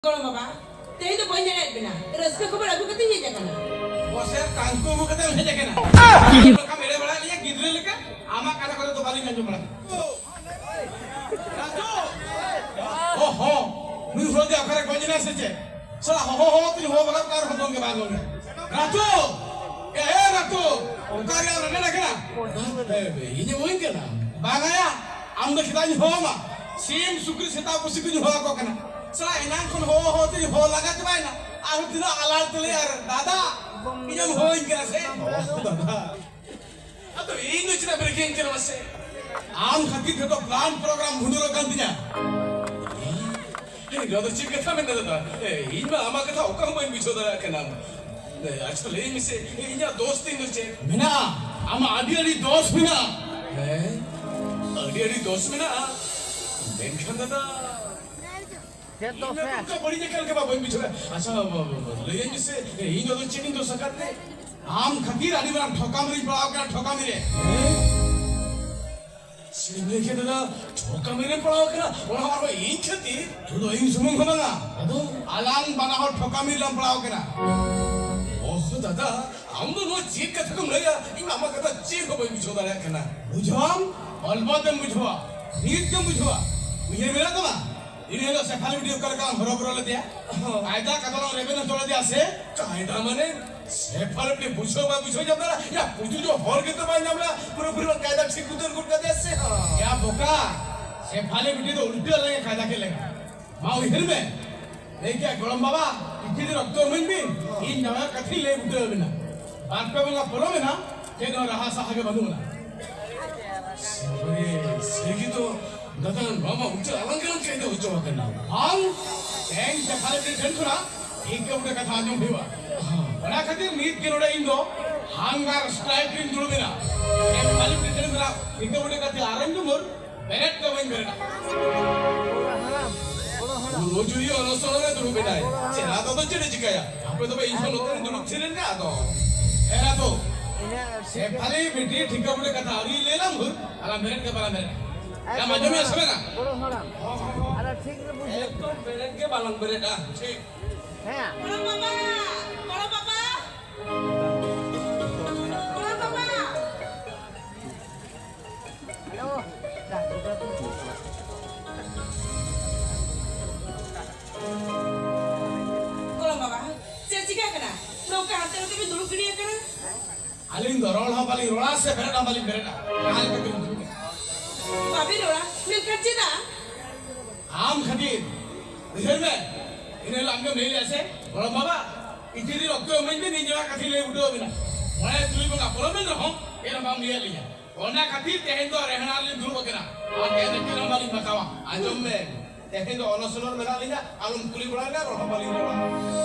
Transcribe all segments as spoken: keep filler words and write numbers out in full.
ᱜᱚᱲᱚᱢ ᱵᱟᱵᱟ, ᱛᱮᱦᱮᱧ ᱫᱚ ᱵᱟᱹᱧ ᱮᱱᱮᱡ ᱵᱮᱱᱟ, ᱨᱟᱹᱥᱠᱟᱹ ᱠᱷᱚᱵᱚᱨ ᱟᱹᱜᱩ ᱠᱟᱛᱮᱧ ᱦᱮᱡ ᱟᱠᱟᱱᱟ᱾ ᱵᱚᱥᱮᱨ ᱠᱟᱝᱠᱩ ᱟᱹᱜᱩ ᱠᱟᱛᱮᱢ ᱦᱮᱡ ᱟᱠᱟᱱᱟ᱾ ᱪᱮᱫ ᱞᱮᱠᱟᱢ ᱮᱲᱮ ᱵᱟᱲᱟᱭᱮᱫ ᱞᱤᱧᱟ ᱜᱤᱫᱽᱨᱟᱹ ᱞᱮᱠᱟ? ᱟᱢᱟᱜ ᱠᱟᱛᱷᱟ ᱠᱚᱫᱚ ᱫᱚ ᱵᱟᱹᱞᱤᱧ ᱟᱸᱡᱚᱢ ᱵᱟᱲᱟ ᱠᱮᱫᱟ᱾ ᱨᱟᱡᱩ! ᱚ ᱦᱚᱸ, ᱱᱩᱭ ᱦᱚᱲ ᱫᱚ ᱚᱠᱟᱨᱮ ᱜᱚᱡ ᱮᱱᱟᱭ ᱥᱮ ᱪᱮᱫ? ᱥᱟᱞᱟ ᱦᱚᱦᱚ ᱦᱚᱦᱚ ᱛᱮᱧ ᱦᱚᱦᱚ ᱵᱟᱲᱟ ᱠᱟᱜ ᱨᱮᱦᱚᱸ ᱫᱚᱝ ᱜᱮ ᱵᱟᱝ ᱫᱚᱝ ᱜᱮ᱾ ᱨᱟᱡᱩ! ᱮ, ᱮ ᱨᱟᱡᱩ! ᱚᱠᱟᱨᱮ ᱟᱢ ᱨᱮᱵᱮᱱ ᱟᱠᱟᱱᱟ? ᱮ, ᱤᱧ ᱮᱢ ᱦᱩᱭ ᱠᱟᱱᱟ? ᱵᱟᱝ ᱟᱭᱟ, ᱟᱢ ᱫᱚ ᱪᱮᱫᱟᱜ ᱤᱧ ᱦᱚᱦᱚ ᱟᱢᱟ? ᱥᱤᱢ, ᱥᱩᱠᱨᱤ, ᱥᱮᱛᱟ, ᱯᱩᱥᱤ ᱠᱚᱧ ᱦᱚᱦᱚ ᱟᱠᱚ ᱠᱟᱱᱟ᱾ ᱥᱟᱞᱟ ᱮᱱᱟᱝ ᱠᱷᱚᱱ ᱦᱚᱦᱚ ᱦᱚᱦᱚ ᱛᱮᱧ ᱦᱚᱦᱚ ᱞᱟᱸᱜᱟ ᱪᱟᱵᱟᱭᱮᱱᱟ᱾ ᱟᱨᱦᱚᱸ ᱛᱤᱱᱟᱹᱜ ᱟᱞᱟᱲ ᱛᱮᱞᱮ ᱟᱨ ᱫᱟᱫᱟ, ᱤᱧᱮᱢ ᱦᱚᱦᱚᱧ ᱠᱟᱱᱟ ᱥᱮ? ᱚ, ᱫᱟᱫᱟ᱾ ᱟᱫᱚ ᱤᱧ ᱫᱚ ᱪᱮᱫᱟᱜ ᱵᱮᱨᱮᱠ ᱤᱧ ᱠᱟᱱᱟ ᱢᱟᱥᱮ? ᱟᱢ ᱠᱷᱟᱹᱛᱤᱨ ᱛᱮᱫᱚ ᱯᱞᱟᱱ ᱯᱨᱳᱜᱨᱟᱢ ᱵᱷᱩᱸᱰᱩᱨᱚᱜ ᱠᱟᱱ ᱛᱤᱧᱟ᱾ ᱮ, ᱱᱚᱣᱟ ᱫᱚ ᱪᱮᱫ ᱠᱟᱛᱷᱟ ᱢᱮᱱ ᱫᱟᱫᱟ? ᱮ, ᱤᱧ ᱢᱟ ᱟᱢᱟᱜ ᱠᱟᱛᱷᱟ ᱚᱠᱟ ᱦᱚᱸ ᱵᱟᱹᱧ ᱵᱩᱡᱷᱟᱹᱣ ᱫᱟᱲᱮᱭᱟᱜ ᱠᱟᱱᱟ᱾ ᱮ, ᱟᱪᱪᱷᱟ, ᱞᱟᱹᱭᱟᱹᱧ ᱢᱮᱥᱮ, ᱤᱧᱟᱹᱜ ᱫᱚᱥ ᱛᱤᱧ ᱫᱚ ᱪᱮᱫ? ᱢᱮᱱᱟᱜᱼᱟ, ᱟᱢᱟᱜ ᱟᱹᱰᱤ ᱟᱹᱰᱤ ᱫᱚᱥ ᱢᱮᱱᱟᱜᱼᱟ᱾ ᱦᱮᱸ, ᱟᱹᱰᱤ ᱟᱹᱰᱤ ᱫᱚᱥ ᱢᱮᱱᱟᱜᱼᱟ᱾ ᱢᱮᱱᱠᱷᱟᱱ ᱫᱟᱫᱟ, ᱪᱮᱫ ᱫᱚᱥ ᱤᱧ ᱢᱟ ᱮ? ᱱᱚᱝᱠᱟ ᱵᱟᱹᱲᱤᱡ ᱟᱠᱟᱱ ᱞᱮᱠᱟ ᱵᱟᱹᱧ ᱵᱩᱡᱷᱟᱹᱣ ᱮᱫᱟ᱾ ᱟᱪᱪᱷᱟ, ᱵᱟ-, ᱵᱟ-, ᱵᱟ-, ᱞᱟᱹᱭᱟᱹᱧ ᱢᱮᱥᱮ, ᱤᱧ ᱫᱚ ᱪᱮᱫ ᱤᱧ ᱫᱚᱥ ᱟᱠᱟᱫ ᱛᱮ? ᱟᱢ ᱠᱷᱟᱹᱛᱤᱨ ᱟᱹᱰᱤ ᱢᱟᱨᱟᱝ ᱴᱷᱚᱠᱟᱢ ᱨᱤᱧ ᱯᱟᱲᱟᱣ ᱠᱟᱱᱟ, ᱴᱷᱚᱠᱟᱢ ᱨᱮ᱾ ᱪᱮᱫ ᱮᱢ ᱞᱟᱹᱭ ᱠᱮᱫᱟ ᱫᱟᱫᱟ? ᱴᱷᱚᱠᱟᱢᱤ ᱨᱮᱢ ᱯᱟᱲᱟᱣ ᱟᱠᱟᱱᱟ? ᱚᱱᱟ ᱦᱚᱸ ᱟᱨᱦᱚᱸ ᱤᱧ ᱠᱷᱟᱹᱛᱤᱨ? ᱥᱩᱫᱷᱩ ᱤᱧ ᱥᱩᱢᱩᱝ ᱦᱚᱸ ᱵᱟᱝᱟ, ᱟᱫᱚ? ᱟᱞᱟᱝ ᱵᱟᱱᱟ ᱦᱚᱲ ᱴᱷᱚᱠᱟᱢᱤ ᱨᱮᱞᱟᱝ ᱯᱟᱲᱟᱣ ᱟᱠᱟᱱᱟ᱾ ᱚᱦ ᱫᱟᱫᱟ, ᱟᱢ ᱫᱚ ᱱᱚᱣᱟ ᱪᱮᱫ ᱠᱟᱛᱷᱟ ᱠᱚᱢ ᱞᱟᱹᱭᱟ? ᱤᱧ ᱢᱟ ᱟᱢᱟᱜ ᱠᱟᱛᱷᱟ ᱪᱮᱫ ᱦᱚᱸ ᱵᱟᱹᱧ ᱵᱩᱡᱷᱟᱹᱣ ᱫᱟᱲᱮᱭᱟᱜ ᱠᱟᱱᱟ᱾ ᱵᱩᱡᱷᱟᱹᱣᱟᱢ? ᱚᱞᱵᱚᱛ ᱮᱢ ᱵᱩᱡᱷᱟᱹᱣᱟ, ᱱᱤᱛ ᱜᱮᱢ ᱵᱩᱡᱷᱟᱹᱣᱟ᱾ ᱩᱭᱦᱟᱹᱨ ᱢᱮᱱᱟᱜ ᱛᱟᱢᱟ? ᱤᱱᱟᱹ ᱦᱤᱞᱳᱜ ᱥᱮᱯᱷᱟᱞᱤ ᱵᱤᱴᱤ ᱚᱠᱟ ᱞᱮᱠᱟᱢ ᱦᱚᱨᱚᱵᱚᱨᱚ ᱞᱮᱫᱮᱭᱟ? ᱦᱚᱸ᱾ ᱠᱟᱭᱫᱟ ᱠᱟᱛᱟᱞᱟᱝ ᱨᱮᱵᱮᱱ ᱦᱚᱪᱚ ᱞᱮᱫᱮᱭᱟ ᱥᱮ? ᱠᱟᱭᱫᱟ ᱢᱟᱱᱮ? ᱥᱮᱯᱷᱟᱞᱤ ᱵᱤᱴᱤ ᱵᱩᱡᱷᱟᱹᱣ ᱵᱟᱭ ᱵᱩᱡᱷᱟᱹᱣ ᱧᱟᱢ ᱫᱟᱲᱮᱭᱟᱜ ᱭᱟ, ᱯᱩᱡᱩ ᱡᱚ ᱦᱚᱲ ᱜᱮᱛᱚ ᱵᱟᱭ ᱧᱟᱢ ᱞᱮᱫᱟ, ᱯᱩᱨᱟᱹ ᱯᱩᱨᱤ ᱠᱟᱭᱫᱟ ᱴᱷᱤᱠ ᱩᱛᱟᱹᱨ ᱜᱚᱫ ᱠᱟᱫᱮᱭᱟ ᱥᱮ? ᱦᱚᱸ᱾ ᱭᱟ ᱵᱚᱠᱟ, ᱥᱮᱯᱷᱟᱞᱤ ᱵᱤᱴᱤ ᱫᱚ ᱩᱞᱴᱟᱹ ᱞᱮᱠᱟ ᱠᱟᱭᱫᱟ ᱠᱮᱫ ᱞᱮᱠᱟ᱾ ᱢᱟ ᱩᱭᱦᱟᱹᱨ ᱢᱮ, ᱞᱟᱹᱭ ᱠᱮᱫᱟ, "ᱜᱚᱲᱚᱢ ᱵᱟᱵᱟ, ᱠᱤᱪᱷᱩ ᱫᱤᱱ ᱚᱠᱛᱚ ᱤᱢᱟᱹᱧ ᱵᱤᱱ, ᱤᱧ ᱱᱟᱣᱟ ᱠᱟᱛᱷᱟᱧ ᱞᱟᱹᱭ ᱵᱩᱴᱟᱹ ᱟᱵᱤᱱᱟ᱾" ᱵᱟᱨ ᱯᱮ ᱵᱚᱸᱜᱟ ᱯᱚᱞᱚᱢ ᱮᱱᱟ, ᱪᱮᱫ ᱦᱚᱸ ᱨᱟᱦᱟ ᱥᱟᱦᱟ ᱜᱮ ᱵᱟᱹᱱᱩᱜ ᱟᱱᱟ᱾ ᱥᱟᱹᱨᱤ, ᱥᱟᱹᱨᱤ ᱜᱮ ᱛᱚ, ᱫᱟᱫᱟ, ᱱᱚᱣᱟ ᱢᱟ ᱩᱞᱴᱟᱹ ᱟᱞᱟᱝ ᱜᱮᱞᱟᱝ ᱠᱟᱭᱫᱟ ᱦᱚᱪᱚ ᱟᱠᱟᱱᱟ᱾ ᱵᱟᱝ, ᱛᱮᱦᱮᱧ ᱥᱮᱯᱷᱟᱞᱤ ᱵᱤᱴᱤ ᱴᱷᱮᱱ ᱠᱷᱚᱱᱟᱜ ᱴᱷᱤᱠᱟᱹ ᱵᱩᱴᱟᱹ ᱠᱟᱛᱷᱟ ᱟᱸᱡᱚᱢ ᱦᱩᱭᱩᱜᱼᱟ᱾ ᱚᱱᱟ ᱠᱷᱟᱹᱛᱤᱨ ᱱᱤᱛ ᱜᱮ ᱱᱚᱰᱮ ᱤᱧ ᱫᱚ ᱦᱟᱝᱜᱟᱨ ᱥᱴᱨᱟᱭᱤᱠ ᱨᱤᱧ ᱫᱩᱲᱩᱵ ᱮᱱᱟ᱾ ᱥᱮᱯᱷᱟᱞᱤ ᱵᱤᱴᱤ ᱴᱷᱮᱱ ᱠᱷᱚᱱᱟᱜ ᱴᱷᱤᱠᱟᱹ ᱵᱩᱴᱟᱹ ᱠᱟᱛᱷᱟ ᱟᱨᱮᱢ ᱡᱩᱢᱩᱨ, ᱵᱮᱨᱮᱫ ᱫᱚ ᱵᱟᱹᱧ ᱵᱮᱨᱮᱫᱟ᱾ ᱩᱱᱤ ᱡᱩᱫᱤ ᱚᱱᱚᱥᱚᱱ ᱨᱮ ᱫᱩᱲᱩᱵ ᱮᱱᱟᱭ, ᱪᱮᱞᱟ ᱫᱚ ᱪᱮᱫ ᱮ ᱪᱤᱠᱟᱹᱭᱟ? ᱟᱯᱮ ᱫᱚ ᱤᱧ ᱥᱟᱶ ᱱᱚᱛᱮ ᱨᱮ ᱫᱩᱲᱩᱵ ᱛᱷᱤᱨ ᱮᱱ ᱜᱮ ᱟᱫᱚ᱾ ᱮᱨᱟ ᱫᱚ, ᱥᱮᱯᱷᱟᱞᱤ ᱵᱤᱴᱤ ᱴᱷᱤᱠᱟᱹ ᱵᱩᱴᱟᱹ ᱠᱟᱛᱷᱟ ᱟᱹᱣᱨᱤ ᱞᱟᱹᱭ ᱞᱟᱝ ᱵᱷᱩᱨ, ᱟᱞᱟᱝ ᱵᱮᱨᱮᱫ ᱜᱮ ᱵᱟᱞᱟᱝ ᱵᱮᱨᱮᱫ᱾ ᱮᱢ ᱟᱸᱡᱚᱢᱮᱜᱼᱟ ᱥᱮ ᱵᱟᱝᱟ? ᱟᱨ ᱮᱠᱫᱚᱢ ᱵᱮᱨᱮᱫ ᱜᱮ ᱵᱟᱞᱟᱝ ᱵᱮᱨᱮᱫᱼᱟ᱾ ᱴᱷᱤᱠ᱾ ᱦᱮᱸ᱾ ᱜᱚᱲᱚᱢ ᱵᱟᱵᱟ! ᱜᱚᱲᱚᱢ ᱵᱟᱵᱟ! ᱜᱚᱲᱚᱢ ᱵᱟᱵᱟ! ᱦᱮᱞᱳ᱾ ᱜᱚᱲᱚᱢ ᱵᱟᱵᱟ, ᱪᱮᱫ ᱪᱤᱠᱟᱹ ᱠᱟᱱᱟ? ᱱᱚᱝᱠᱟ ᱦᱟᱱᱛᱮ ᱱᱟᱛᱮ ᱵᱤᱱ ᱫᱩᱲᱩᱵ ᱜᱤᱰᱤ ᱟᱠᱟᱱᱟ? ᱟᱹᱞᱤᱧ ᱫᱚ ᱨᱚᱲ ᱦᱚᱸ ᱵᱟᱹᱞᱤᱧ ᱨᱚᱲᱟ ᱥᱮ ᱵᱮᱨᱮᱫ ᱦᱚᱸ ᱵᱟᱹᱞᱤᱧ ᱵᱮᱨᱮᱫᱼᱟ᱾ ᱡᱟᱦᱟᱸ ᱞᱮᱠᱟ ᱜᱮᱞᱤᱧ ᱫᱩᱲᱩᱵ ᱠᱟᱱᱟ᱾ ᱵᱟᱵᱤᱱ ᱨᱚᱲᱟ? ᱢᱮᱱᱠᱷᱟᱱ ᱪᱮᱫᱟᱜ? ᱟᱢ ᱠᱷᱟᱹᱛᱤᱨ᱾ ᱩᱭᱦᱟᱹᱨ ᱢᱮ, ᱤᱱᱟᱹ ᱦᱤᱞᱳᱜ ᱟᱢ ᱜᱮᱢ ᱞᱟᱹᱭ ᱞᱮᱫᱼᱟ ᱥᱮ, "ᱜᱚᱲᱚᱢ ᱵᱟᱵᱟ, ᱠᱤᱪᱷᱩ ᱫᱤᱱ ᱚᱠᱛᱚ ᱮᱢᱟᱹᱧ ᱵᱤᱱ, ᱤᱧ ᱡᱟᱦᱟᱸ ᱠᱟᱛᱷᱟᱧ ᱞᱟᱹᱭ ᱵᱩᱴᱟᱹ ᱟᱹᱵᱤᱱᱟ᱾ ᱢᱚᱬᱮ ᱛᱩᱨᱩᱭ ᱵᱚᱸᱜᱟ ᱯᱚᱨᱚᱵᱽ ᱮᱱ ᱨᱮᱦᱚᱸ ᱪᱮᱫ ᱦᱚᱸ ᱵᱟᱢ ᱞᱟᱹᱭᱟᱫ ᱞᱤᱧᱟ᱾ ᱚᱱᱟ ᱠᱷᱟᱹᱛᱤᱨ ᱛᱮᱦᱮᱧ ᱫᱚ ᱨᱮᱦᱲᱟ ᱨᱮᱞᱤᱧ ᱫᱩᱲᱩᱵ ᱟᱠᱟᱱᱟ᱾ ᱟᱨ ᱛᱮᱦᱮᱧ ᱫᱚ ᱪᱮᱫ ᱦᱚᱸ ᱵᱟᱹᱞᱤᱧ ᱵᱟᱛᱟᱣᱟ᱾ ᱟᱸᱡᱚᱢ ᱢᱮ, ᱛᱮᱦᱮᱧ ᱫᱚ ᱚᱱᱚᱥᱚᱱ ᱨᱮ ᱢᱮᱱᱟᱜ ᱞᱤᱧᱟ, ᱟᱞᱚᱢ ᱠᱩᱞᱤ ᱵᱟᱲᱟ ᱞᱤᱧᱟ, ᱨᱚᱲ ᱦᱚᱸ ᱵᱟᱹᱞᱤᱧ ᱨᱚᱲᱟ᱾"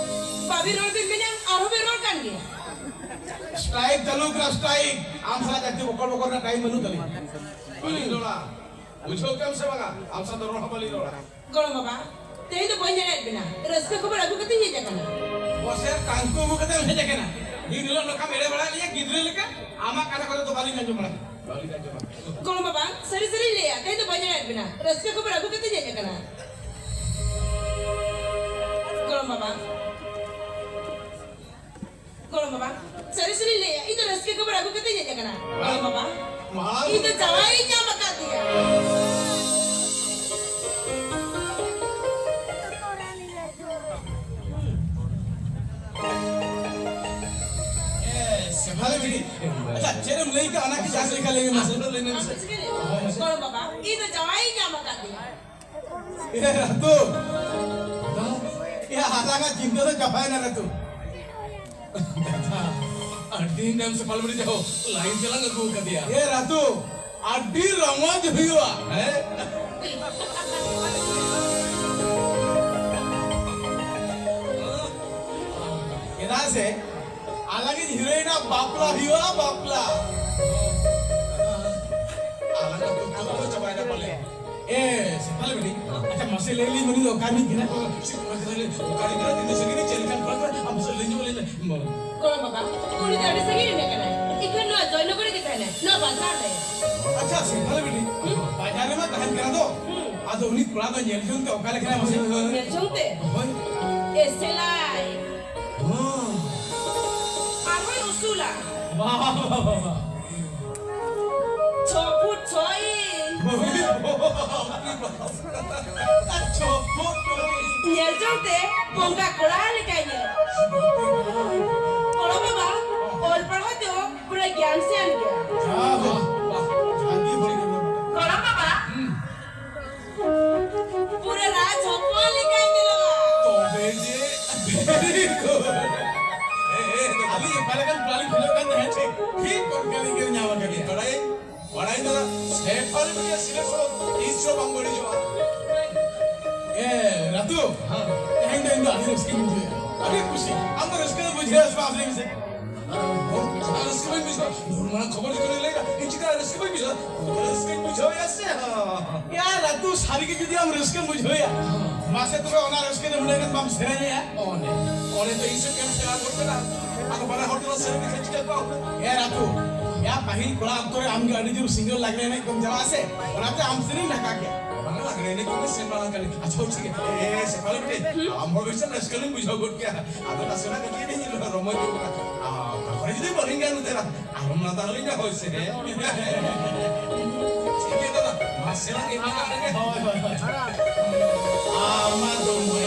ᱵᱟᱹᱵᱤᱱ ᱨᱚᱲ ᱵᱤᱱ ᱢᱮᱱᱟ, ᱟᱨᱦᱚᱸ ᱵᱤᱱ ᱨᱚᱲ ᱠᱟᱱ ᱜᱮᱭᱟ᱾ ᱥᱴᱨᱟᱭᱤᱠ ᱪᱟᱹᱞᱩ ᱠᱟᱱᱟ, ᱥᱴᱨᱟᱭᱤᱠ᱾ ᱟᱢ ᱥᱟᱞᱟᱜ ᱡᱟᱹᱥᱛᱤ ᱵᱚᱠᱚᱲ ᱵᱚᱠᱚᱲ ᱨᱮᱱᱟᱜ ᱴᱟᱭᱤᱢ ᱵᱟᱹᱱᱩᱜ ᱛᱟᱹᱞᱤᱧᱟ᱾ ᱵᱟᱹᱞᱤᱧ ᱨᱚᱲᱟ᱾ ᱵᱩᱡᱷᱟᱹᱣ ᱠᱮᱫᱟᱢ ᱥᱮ ᱵᱟᱝᱟ? ᱟᱢ ᱥᱟᱶ ᱫᱚ ᱨᱚᱲ ᱦᱚᱸ ᱵᱟᱹᱞᱤᱧ ᱨᱚᱲᱟ᱾ ᱜᱚᱲᱚᱢ ᱵᱟᱵᱟ, ᱛᱮᱦᱮᱧ ᱫᱚ ᱵᱟᱹᱧ ᱮᱲᱮᱭᱮᱫ ᱵᱮᱱᱟ, ᱨᱟᱹᱥᱠᱟᱹ ᱠᱷᱚᱵᱚᱨ ᱟᱹᱜᱩ ᱠᱟᱛᱮᱧ ᱦᱮᱡ ᱟᱠᱟᱱᱟ᱾ ᱵᱚᱥᱮᱨ ᱴᱟᱝᱠᱩ ᱟᱹᱜᱩ ᱠᱟᱛᱮᱢ ᱦᱮᱡ ᱟᱠᱟᱱᱟ? ᱢᱤᱫ ᱦᱤᱞᱳᱜ ᱱᱚᱝᱠᱟᱢ ᱮᱲᱮ ᱵᱟᱲᱟᱭᱮᱫ ᱞᱤᱧᱟ ᱜᱤᱫᱽᱨᱟᱹ ᱞᱮᱠᱟ, ᱟᱢᱟᱜ ᱠᱟᱛᱷᱟ ᱠᱚᱫᱚ ᱵᱟᱹᱞᱤᱧ ᱟᱸᱡᱚᱢ ᱵᱟᱲᱟᱭᱟ᱾ ᱵᱟᱹᱞᱤᱧ ᱟᱸᱡᱚᱢᱟ᱾ ᱜᱚᱲᱚᱢ ᱵᱟᱵᱟ, ᱥᱟᱹᱨᱤ ᱥᱟᱹᱨᱤᱧ ᱞᱟᱹᱭᱟ, ᱛᱮᱦᱮᱧ ᱫᱚ ᱵᱟᱹᱧ ᱮᱲᱮᱭᱮᱫ ᱵᱮᱱᱟ, ᱨᱟᱹᱥᱠᱟᱹ ᱠᱷᱚᱵᱚᱨ ᱟᱹᱜᱩ ᱠᱟᱛᱮᱧ ᱦᱮᱡ ᱟᱠᱟᱱᱟ᱾ ᱜᱚᱲᱚᱢ ᱵᱟᱵᱟ, ᱜᱚᱲᱚᱢ ᱵᱟᱵᱟ, ᱥᱟᱹᱨᱤ ᱥᱟᱹᱨᱤᱧ ᱞᱟᱹᱭᱟ, ᱤᱧ ᱫᱚ ᱨᱟᱹᱥᱠᱟᱹ ᱠᱷᱚᱵᱚᱨ ᱟᱹᱜᱩ ᱠᱟᱛᱮᱧ ᱦᱮᱡ ᱟᱠᱟᱱᱟ᱾ ᱜᱚᱲᱚᱢ ᱵᱟᱵᱟ, ᱢᱟᱲᱟᱝ ᱤᱧ ᱫᱚ ᱡᱟᱶᱟᱭ ᱤᱧ ᱧᱟᱢ ᱟᱠᱟᱫᱮᱭᱟ᱾ ᱮ, ᱥᱮᱯᱷᱟᱞᱤ ᱵᱤᱴᱤ, ᱟᱪᱪᱷᱟ, ᱪᱮᱫ ᱮᱢ ᱞᱟᱹᱭ ᱠᱮᱫᱟ, ᱚᱱᱟ ᱠᱤ ᱪᱟᱥ ᱞᱮᱠᱟ ᱞᱟᱹᱭ ᱢᱮ ᱢᱟᱥᱮ? ᱞᱟᱹᱭ ᱢᱮ ᱢᱟᱥᱮ᱾ ᱜᱚᱲᱚᱢ ᱵᱟᱵᱟ, ᱤᱧ ᱫᱚ ᱡᱟᱶᱟᱭ ᱤᱧ ᱧᱟᱢ ᱟᱠᱟᱫᱮᱭᱟ᱾ ᱮ ᱨᱟᱛᱩ, ᱮ ᱟᱞᱟᱝᱟᱜ ᱪᱤᱱᱛᱟᱹ ᱫᱚ ᱪᱟᱵᱟᱭᱮᱱᱟ ᱨᱟᱛᱩ᱾ ᱟᱹᱰᱤ ᱫᱤᱱ ᱮᱢ ᱥᱮᱯᱟᱞ ᱵᱟᱹᱲᱤ ᱡᱟᱦᱳ, ᱞᱟᱭᱤᱱ ᱛᱮᱞᱟᱝ ᱟᱹᱜᱩ ᱟᱠᱟᱫᱮᱭᱟ᱾ ᱮ ᱨᱟᱛᱩ, ᱟᱹᱰᱤ ᱨᱚᱢᱚᱡᱽ ᱦᱩᱭᱩᱜᱼᱟ᱾ ᱦᱮᱸ? ᱪᱮᱫᱟᱜ ᱥᱮ ᱟᱞᱟᱝᱤᱡ ᱦᱤᱨᱳᱭᱤᱱᱟᱜ ᱵᱟᱯᱞᱟ ᱦᱩᱭᱩᱜᱼᱟ, ᱵᱟᱯᱞᱟ᱾ ᱟᱞᱟᱝᱟᱜ ᱫᱩᱠ ᱫᱚ ᱪᱟᱵᱟᱭᱮᱱᱟ ᱯᱟᱞᱮ᱾ ᱮ, ᱥᱮᱯᱷᱟᱞᱤ ᱵᱤᱴᱤ, ᱟᱪᱪᱷᱟ, ᱢᱟᱥᱮ ᱞᱟᱹᱭ ᱞᱤᱧ, ᱩᱱᱤ ᱫᱚ ᱚᱠᱟ ᱨᱤᱱᱤᱡ ᱠᱟᱱᱟᱭ? ᱚᱠᱟ ᱨᱤᱱᱤᱡ ᱠᱟᱱᱟᱭ? ᱛᱤᱱᱟᱹᱜ ᱥᱟᱺᱜᱤᱧ ᱨᱮ? ᱪᱮᱫ ᱞᱮᱠᱟᱱ ᱠᱚᱲᱟ ᱠᱟᱱᱟᱭ? ᱟᱢ ᱢᱟᱥᱮ ᱞᱟᱹᱭ ᱧᱚᱜ ᱟᱹᱞᱤᱧ ᱢᱮ᱾ ᱜᱚᱲᱚᱢ ᱵᱟᱵᱟ, ᱩᱱᱤ ᱫᱚ ᱟᱹᱰᱤ ᱥᱟᱺᱜᱤᱧ ᱨᱤᱱᱤᱡ ᱠᱟᱱᱟᱭ᱾ ᱤᱠᱷᱟᱹᱱ ᱱᱚᱣᱟ ᱡᱚᱭᱱᱚᱜᱚᱨ ᱨᱮᱜᱮ ᱛᱟᱦᱮᱱᱟᱭ, ᱱᱚᱣᱟ ᱵᱟᱡᱟᱨ ᱨᱮ᱾ ᱟᱪᱪᱷᱟ, ᱥᱮᱯᱷᱟᱞᱤ ᱵᱤᱴᱤ, ᱦᱩᱸ? ᱵᱟᱡᱟᱨ ᱨᱮᱢᱟ ᱛᱟᱦᱮᱱ ᱠᱟᱱᱟ ᱫᱚ᱾ ᱦᱩᱸ᱾ ᱟᱫᱚ ᱩᱱᱤ ᱠᱚᱲᱟ ᱫᱚ ᱧᱮᱞ ᱡᱚᱝ ᱛᱮ ᱚᱠᱟ ᱞᱮᱠᱟᱱᱟᱭ ᱢᱟᱥᱮ? ᱧᱮᱞ ᱡᱚᱝ ᱛᱮ? ᱦᱳᱭ᱾ ᱮᱥᱮᱞᱟᱭ᱾ ᱦᱚᱸ᱾ ᱟᱨᱦᱚᱸᱭ ᱩᱥᱩᱞᱟ᱾ ᱵᱟᱦ, ᱵᱟᱦ, ᱵᱟᱦ, ᱵᱟᱦ᱾ ᱪᱷᱚ ᱯᱷᱩᱴ ᱪᱷᱚ ᱤᱧᱪ᱾ ᱪᱷᱚ ᱯᱷᱩᱴ ᱪᱷᱚ ᱤᱧᱪ᱾ ᱧᱮᱞ ᱡᱚᱝ ᱛᱮ ᱵᱚᱸᱜᱟ ᱠᱚᱲᱟ ᱞᱮᱠᱟᱭ ᱧᱮᱞᱚᱜ᱾ ᱠᱚᱲᱟ ᱵᱟᱵᱟ, ᱚᱞ ᱯᱟᱲᱦᱟᱣ ᱛᱮᱦᱚᱸ ᱯᱩᱨᱟᱹ ᱜᱮᱭᱟᱱ ᱥᱮᱭᱟᱱ ᱜᱮᱭᱟ᱾ ᱵᱟᱦ, ᱵᱟᱦ, ᱵᱟᱦ᱾ ᱟᱹᱰᱤ ᱵᱷᱟᱹᱜᱤ ᱠᱟᱛᱷᱟ᱾ ᱠᱚᱲᱟ ᱵᱟᱵᱟ, ᱦᱩᱸ᱾ ᱯᱩᱨᱟᱹ ᱨᱟᱡᱽ ᱦᱚᱯᱚᱱ ᱞᱮᱠᱟᱭ ᱧᱮᱞᱚᱜᱼᱟ᱾ ᱛᱚᱵᱮ ᱡᱮ, very good᱾ ᱮ, ᱮ, ᱟᱹᱞᱤᱧ ᱚᱠᱟ ᱞᱮᱠᱟᱱ ᱠᱚᱲᱟ ᱞᱤᱧ ᱠᱷᱚᱡᱚᱜ ᱠᱟᱱ ᱛᱟᱦᱮᱸᱫ, ᱴᱷᱤᱠ, ᱴᱷᱤᱠ ᱚᱱᱠᱟ ᱞᱤᱧ ᱧᱟᱢ ᱟᱠᱟᱫᱮᱭᱟ᱾ ᱵᱟᱲᱟᱭ, ᱵᱟᱲᱟᱭ ᱫᱚ ᱥᱮᱯᱷᱟᱞᱤ ᱜᱮ ᱥᱤᱞᱮᱠᱥᱚᱱ ᱛᱤᱥ ᱦᱚᱸ ᱵᱟᱝ ᱵᱟᱹᱲᱤᱡᱚᱜᱼᱟ᱾ ᱮ, ᱨᱟᱛᱩ, ᱦᱮᱸ᱾ ᱛᱮᱦᱮᱧ ᱫᱚ ᱤᱧ ᱫᱚ ᱟᱹᱰᱤ ᱨᱟᱹᱥᱠᱟᱹᱧ ᱵᱩᱡᱷᱟᱹᱣᱮᱫᱼᱟ, ᱟᱹᱰᱤ ᱠᱩᱥᱤ᱾ ᱟᱢ ᱫᱚ ᱨᱟᱹᱥᱠᱟᱹ ᱫᱚ ᱵᱩᱡᱷᱟᱹᱣ ᱟᱥᱮ ᱵᱟᱝ, ᱟᱢ ᱞᱟᱹᱭ ᱢᱮᱥᱮ? ᱨᱟᱹᱥᱠᱟᱹ ᱵᱟᱹᱧ ᱵᱩᱡᱷᱟᱹᱣᱟ᱾ ᱱᱚᱣᱟ ᱠᱷᱚᱵᱚᱨ ᱡᱚᱠᱷᱚᱱ ᱞᱟᱹᱭ ᱮᱫᱟ, ᱤᱧ ᱪᱤᱠᱟ ᱨᱟᱹᱥᱠᱟᱹ ᱵᱟᱹᱧ ᱵᱩᱡᱷᱟᱹᱣᱟ? ᱨᱟᱹᱥᱠᱟᱹᱧ ᱵᱩᱡᱷᱟᱹᱣᱮᱫᱼᱟ ᱥᱮ? ᱭᱟ ᱨᱟᱛᱩ, ᱥᱟᱹᱨᱤ ᱜᱮ ᱡᱩᱫᱤ ᱟᱢ ᱨᱟᱹᱥᱠᱟᱹᱢ ᱵᱩᱡᱷᱟᱹᱣᱮᱫᱼᱟ, ᱢᱟᱥᱮ ᱛᱚᱵᱮ ᱚᱱᱟ ᱨᱟᱹᱥᱠᱟᱹ ᱨᱮ ᱩᱱᱟᱹᱜ ᱜᱟᱱ ᱵᱟᱢ ᱥᱮᱨᱮᱧᱮᱫᱼᱟ? ᱚᱱᱮ, ᱚᱱᱮ ᱛᱚ ᱤᱧ ᱥᱮᱫ ᱠᱷᱚᱱ ᱥᱮᱬᱟ ᱜᱚᱫ ᱠᱟᱫᱟ᱾ ᱟᱫᱚ ᱵᱟᱱᱟ ᱦᱚᱲ ᱛᱮᱵᱚᱱ ᱥᱮᱨᱮᱧ ᱞᱮᱠᱷᱟᱱ ᱪᱤᱠᱟᱹ ᱠᱚᱜᱼᱟ? ᱮ ᱨᱟᱛᱩ, ᱭᱟ ᱯᱟᱹᱦᱤᱞ ᱠᱚᱲᱟ ᱚᱠᱛᱚ ᱨᱮ ᱟᱢ ᱜᱮ ᱟᱹᱰᱤ ᱡᱳᱨ ᱥᱤᱝᱜᱟᱨ ᱞᱟᱜᱽᱲᱮ ᱮᱱᱮᱡ ᱠᱚᱢ ᱪᱟᱞᱟᱜᱼᱟ ᱥᱮ, ᱚᱱᱟᱛᱮ ᱟᱢ ᱥᱮᱨᱮᱧ ᱰᱷᱟᱠᱟ ᱠᱮᱫ᱾ ᱵᱟᱝᱟ, ᱞᱟᱜᱽᱲᱮ ᱮᱱᱮᱡ ᱠᱚᱜᱮ ᱥᱮᱱ ᱵᱟᱲᱟ ᱟᱠᱟᱱᱟᱹᱧ᱾ ᱟᱪᱪᱷᱟ, ᱦᱳᱭ, ᱴᱷᱤᱠ ᱜᱮᱭᱟ᱾ ᱮ, ᱥᱮᱯᱷᱟᱞᱤ ᱵᱤᱴᱤ, ᱟᱢ ᱦᱚᱲ ᱵᱮᱥ ᱨᱟᱹᱥᱠᱟᱹ ᱞᱤᱧ ᱵᱩᱡᱷᱟᱹᱣ ᱜᱚᱫ ᱠᱮᱭᱟ᱾ ᱟᱫᱚ ᱱᱟᱥᱮᱱᱟᱜ ᱠᱟᱹᱴᱤᱡ ᱞᱤᱧ ᱨᱚᱢᱚᱡᱽ ᱧᱚᱜ ᱠᱟᱱᱟ᱾ ᱟᱨ ᱚᱠᱟ ᱠᱚᱨᱮ ᱡᱩᱫᱤ ᱵᱟᱹᱞᱤᱧ ᱜᱟᱱ ᱩᱛᱟᱹᱨᱟ, ᱟᱞᱚᱢ ᱞᱟᱸᱫᱟ ᱟᱹᱞᱤᱧᱟ, ᱦᱳᱭ ᱥᱮ᱾ ᱴᱷᱤᱠ ᱜᱮᱭᱟ ᱫᱟᱫᱟ, ᱢᱟᱥᱮ ᱞᱟᱝ ᱮᱱᱮᱡ ᱠᱟᱜ ᱞᱮᱜᱮ᱾ ᱦᱳᱭ, ᱦᱳᱭ, ᱦᱳᱭ᱾ ᱟᱢ ᱫᱚ ᱢᱟᱹᱭ